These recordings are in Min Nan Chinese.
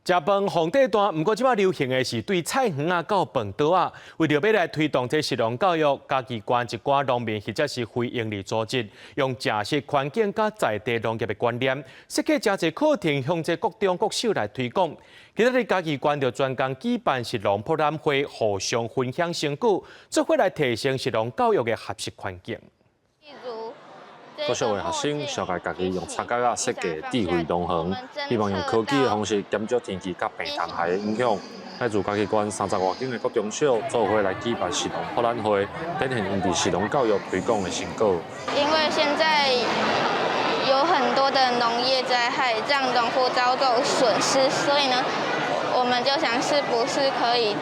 食飯皇帝大，毋過這擺流行的是對菜園仔到飯桌仔。為著欲來推動這食農教育，嘉義縣一寡農民或者是非營利組織，用食食環境佮在地農業的觀念，設計誠濟課程，向這國中國小來推廣。今仔日嘉義縣就專工舉辦食農博覽會，互相分享成果，做伙來提升食農教育的學習環境。國小的學生紹介家己用插角仔設計智慧農園，希望用科技的方式減少天氣佮病蟲害的影響。來自嘉義縣30外間的國中小做伙來舉辦食農博覽會，展現𪜶佇食農教育推廣的成果。因為現在有很多的農業災害，讓農夫遭受損失，所以呢，我們就想是不是可以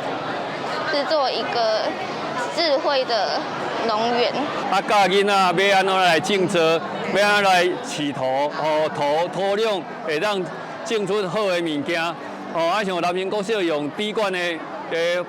製作一個智慧的農園。啊，教囡仔欲按怎來種植，欲按怎來飼土，予土壤會當種出好的物件。哦，啊，像南平國小用滴灌的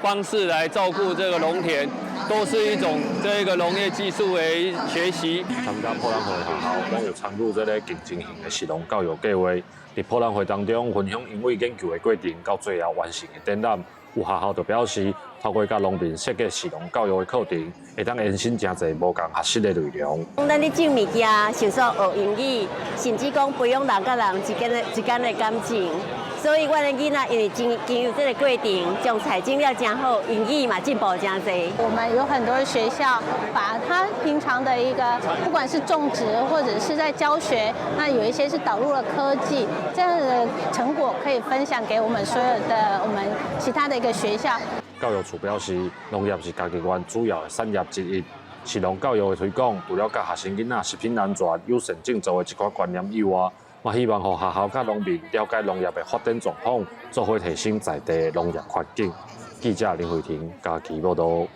方式來照顧這個農田，都是一種這個農業技術的學習。參加博覽會的學校，攏有參與這个競爭型的食農教育計劃。佇博覽會當中，分享𪜶為研究的過程，到最後完成的展覽。有學校就表示，透過佮農民設計食農教育的課程，會當延伸誠濟無仝學習的內容。咱咧種物件，想說學英語，甚至講培養人佮人之間的感情。所以，阮的囡仔因為經由這个過程，種菜種了誠好，英語嘛進步誠濟。我們有很多學校把他平常的一個，不管是種植或者是在教學，那有一些是導入了科技，這樣的成果可以分享給我們所有的我們其他的一個學校。教育處表示，農業是嘉義縣主要的產業之一，食農教育的推廣，除了教學生囡仔食品安全、友善種植的這寡觀念以外，嘛希望予學校佮農民了解農業的發展狀況，做伙提升在地農業環境。記者林慧婷嘉義報導。